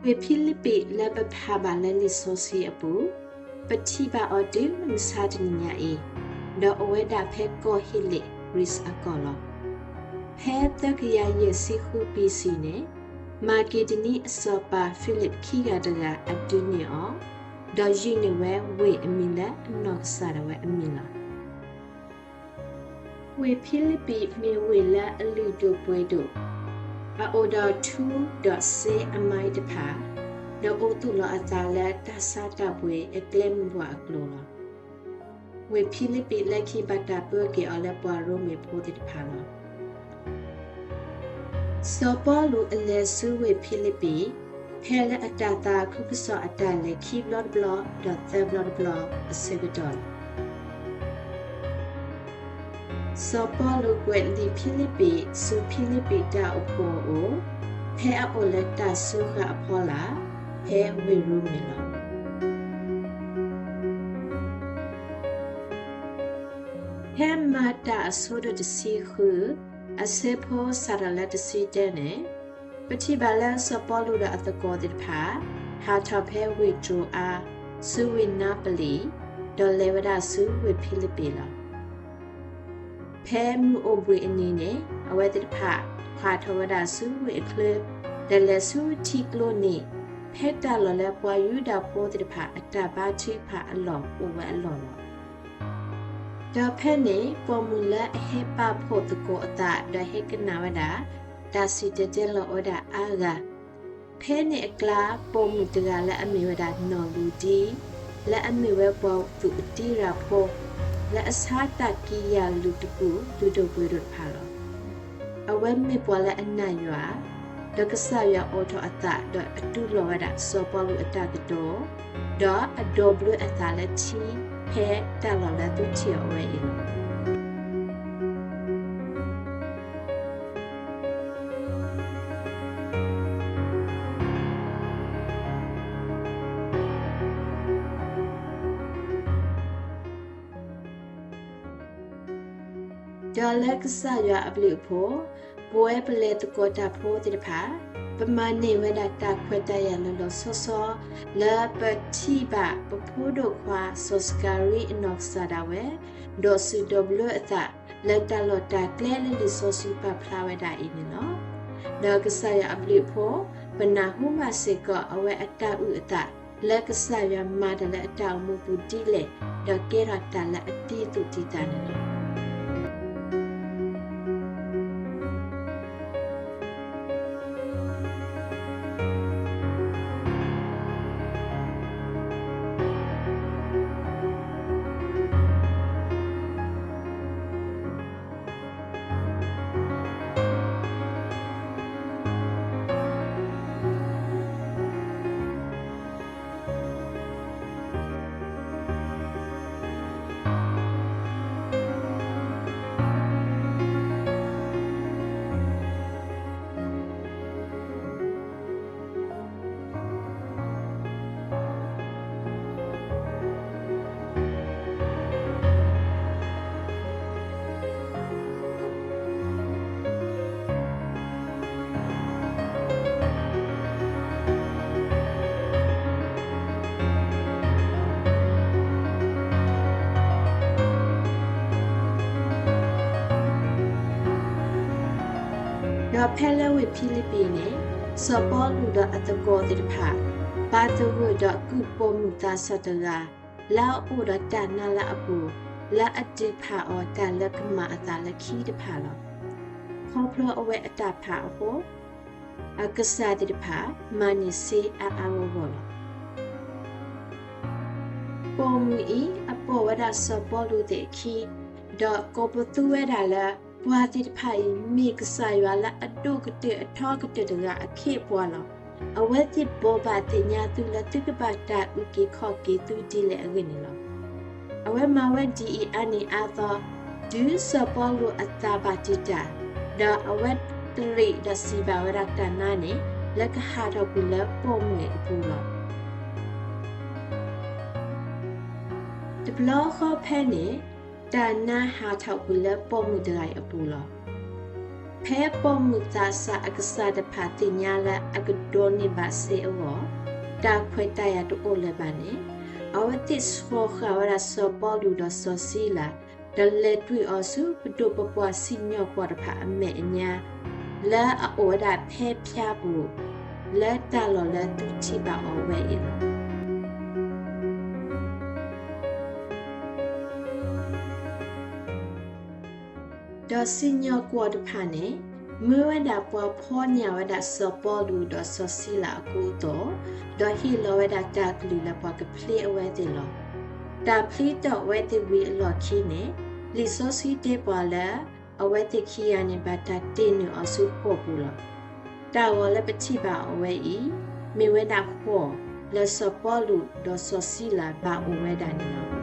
ဝ့ၢ်ဖံလံးပံးလၢပဖးဘၣ်လၢလံာ်စီဆှံအပူၤ, ပထံၣ်ဘၣ်အီၤတုၤမုၢ်မဆါတနံၤညါအံၤ, ဒီးအိၣ်ဝဲဒၣ်ဖဲကီၢ်ဟ့းလ့း Greece အကီၢ်လီၤ. ဖဲသၢကယၤယဲၢ်ဆံဃု B C န့ၣ်, မၤက့ဒနံအစီၤပၤဖံလံးခံဂၤတဂၤအဒုးန့ၢ်အီၤ, ဒီးယုၢ်န့ၢ်ဝဲဝ့ၢ်အမံၤလၢအနီၢ်ကစၢ်ဒၣ်ဝဲအမံၤလီၤ. ဝ့ၢ်ဖံလံးပံးမ့ၢ်ဝ့ၢ်လၢအလုၢ်ဒိၣ်ပှ့ၤဒိၣ်, အအိၣ်ဒီးထူဒီးစ့အမါအံၤတဖၣ်, ဒီးအိးသူၣ်လီၤအသးလၢတၢ်ဆါတၢ်ပှ့ၤအကျဲမုၢ်ပှၢ်အကျိၤလီၤ. ဝ့ၢ်ဖံလံးပံးလၢခံဘၣ်တၢ်ပၢက့ၤအီၤလၢပှၤရိမ့ၤဖိသ့ၣ်တဖၣ်လီၤ. စီၤပီလူးအလဲၤဆူဝ့ၢ်ဖံလံးပံး, ဖဲလၢအတၢ်သးခုကစီၣ်အတၢ်လဲၤခံဘျီတဘျီ ဒီးသၢဘျီတဘျီအဆၢကတီၢ်လီၤ. စီၤပီလူးကွဲးလံာ်ဖံလံးပံးဆူဖံလံးပံးတၢ်အိၣ်ဖှိၣ်အအိၣ်, ဖဲအအိၣ်လၢတၢ်စၢဃာ်အဖီလာ်, ဖဲဝ့ၢ်ရိမ့ၤလီၤ. ဖဲမၤတၢ်အဆိဒိၣ်တဆံဃု, အဆၢဖိစးထီၣ်လၢတဆံတၢန့ၣ်, ပထံၣ်ဘၣ်လၢစီၤပီလူးဒီးအသကိးသ့ၣ်တဖၣ်, ဟးထီၣ်ဖဲဝ့ၢ်တြိၤအါ, ဆူဝ့ၢ်နါပလံၣ်, ဒီးလဲၤဝဲဒၣ်ဆူဝ့ၢ်ဖံလံးပံးလီၤ. ဖဲမုၢ်အိၣ်ဘှံးအနံၤန့ၣ်, အဝဲသ့ၣ်တဖၣ်ဟးထီၣ်ဝဲဒၣ်ဆူဝ့ၢ်အချၢ, ဒီးလဲၤဆူထံကျိနံၤ, ဖဲတၢ်လီၢ်လၢပှၤယူဒၤဖိသ့ၣ်တဖၣ်အတၢ်ဘါထုကဖၣ်အလီၢ်အိၣ်ဝဲအလီၢ်လီၤ. ဒီးဖဲန့ၣ် ပိာ်မုၣ်လၢအဟဲပာ်ဖှိၣ်သကိးအသးဒီးဟဲကနၣ်ဝဲဒၣ်, တၢ်စံၣ်တဲၤတဲလီၤဝဲဒၣ်အါဂၤ, ဖဲန့ၣ်အကျါ ပိာ်မုၣ်တဂၤလၢအမ့ၢ်ဝဲဒၣ်နီၢ်လူၤဒံ, လၢအမ့ၢ်ဝဲပှၤသူးအတံရၤဖိ, လၢအဆါတၢ်ကံးညာ်လုၢ်တကူၣ်လုၢ်ဒိၣ်ပှ့ၤဒိၣ်တဖၣ်လီၤ. အဝဲမ့ၢ်ပှၤလၢအနာ်ယွၤ, ဒီးကစၢ်ယွၤအိးထီၣ်အသးဒီးအတူၢ်လိာ်ဝဲဒၣ်စီၤပီလူးအတၢ်ကတိၤ, ဒီးအဒိးဘျၢအသးလၢထံဖဲတၢ်လီၢ်လၢသုထံၣ်အီၤဝဲအံၤလီၤ. ဒီးလၢကစၢ်ယွၤအဘျုးအဖှိၣ်, ပဝဲပလဲၤသကိးတၢ်ဖိသ့ၣ်တဖၣ်, ပမၤန့ၢ်ဝဲဒၣ်တၢ်ခွဲးတၢ်ယာ်လီၤလီၤဆီဆီ, လၢပထံၣ်ဘၣ်ပဖိဒိၣ်ခွါစီၤစကၤရံအနီၢ်ကစၢ်ဒၣ်ဝဲ, ဒီးစူၢ်ဒီးဘျၢအသး, လၢတၢ်လီၢ်တၢ်ကျဲလၢလံာ်စီဆှံပာ်ဖျါဝဲဒၣ်အံၤန့ၣ်လီၤ. ဒီးကစၢ်ယွၤအဘျုးအဖှိၣ်, ပနၢ်ဟူဘၣ်စ့ၢ်ကီးအဝဲအတၢ်အုၣ်အသး, လၢကစၢ်ယွၤမၤတၢ်လၢအတၢ်အိၣ်မူပူၤဒ်လဲၣ်, ဒီးကဲထီၣ်တၢ်လၢအတံသူၣ်တံသးန့ၣ်လီၤ. ဒီးဖဲလၢဝ့ၢ်ဖံလံးပံးန့ၣ်, စီၤပီလူးဒီးအသကိးသ့ၣ်တဖၣ်, ပာ်သဂၢၢ်ဒီးကုၢ်ပိာ်မုၣ်သးစၢ်တဂၤ, လၢအအိၣ်ဒီးတၢ်နါလၢအပူၤ, လၢအဒုးဖးအီၤတၢ်လၢကမၤအသးလၢခံတဖၣ်လီၤ. ခီဖျိအဝဲအတၢ်ဖးအဃိ, အကစၢ်သ့ၣ်တဖၣ်မၤန့ၢ်စ့အါအါဂီၢ်ဂီၢ်လီၤ. ပိာ်မုၣ်အံၤအပိာ်ဝဲဒၣ်စီၤပီလူးသ့ၣ်အခံ, ဒီးကိးပသူဝဲဒၣ်လၢ ပှၤသ့ၣ်တဖၣ်အံၤမ့ၢ်ကစၢ်ယွၤလၢအဒိၣ်ကတၢၢ်အထီကတၢၢ်တဂၤအခ့အပှၤလီၤ. အဝဲသ့ၣ်ဘိးဘၣ်သ့ၣ်ညါသုလၢသုကဘၣ်တၢ်အုၣ်က့ၤခီၣ်က့ၤသုဒ်လဲၣ်အဂ့ၢ်န့ၣ်လီၤ. အဝဲမၤဝဲဒ်အံၤအါနံၤအါသီ, တုၤစီၤပီလူးအသးဘၣ်တံာ်တာ်, ဒီးအဝဲတရံးဒီးစံးဘၣ်ဝဲဒၣ်တၢ်နါန့ၣ် လၢကဟးထီၣ်ကွံာ်လၢပိာ်မုၣ်အံၤအပူၤလီၤ. တဘျီဃီဖဲန့ၣ်, တၢ်နါဟးထီၣ်ကွံာ်လၢပိာ်မုၣ်တဂၤအံၤအပူၤလီၤ. ဖဲပိာ်မုၣ်သးစၢ်အကစၢ်တဖၣ်သ့ၣ်ညါလၢအကဒိးန့ၢ်ဘၣ်စ့ၢ်အဂီၢ်, တၢ်ခွဲးတၢ်ယာ်တအိၣ်လၢၤဘၣ်န့ၣ်, အဝဲသ့ၣ်ဆှီၤဃာ်ဝဲဒၣ်စီၤပီလူးဒီးစီၤစံလၤ, ဒီးလဲၤတွံၢ်အီၤဆူပဒိၣ်ပပှၢ်စံၣ်ညီၣ်ကွီၢ်တဖၣ်အမဲာ်ညါ, လၢအအိၣ်ဝဲဒၣ်ဖဲဖၠါပူၤ, လၢတၢ်လီၢ်လၢသုထံၣ်ဘၣ်အီၤဝဲအံၤလီၤ. ဒီးစံၣ်ညီၣ်ကွီၢ်တဖၣ်န့ၣ်, မၢဝဲဒၣ်ပှၤဖီၣ်ညၣ်ဝဲဒၣ်စီၤပီလူးဒီးစီၤစံလၤအကူအသိး, ဒီးဟ့ၣ်လီၤဝဲဒၣ်တၢ်ကလုၢ်လၢပှၤကဖျ့အဝဲသ့ၣ်လီၤ. တၢ်ဖျ့တီၣ်အဝဲသ့ၣ်ဝံၤအလီၢ်ခံန့ၣ်, လံာ်စီဆှံတဲပှၤလၢ အဝဲသ့ၣ်ခံဂၤန့ၣ်ဘၣ်တၢ်တ့ၢ်နုာ်အီၤဆူဃိာ်ပူၤလီၤ. တၢ်ဂီၤလၢပထံၣ်ဘၣ်အီၤဝဲအံၤ, မ့ၢ်ဝဲဒၣ်ဃိာ်လၢစီၤပီလူးဒီးစီၤစံလၤဘၣ်အိၣ်ဝဲဒၣ်န့ၣ်လီၤ.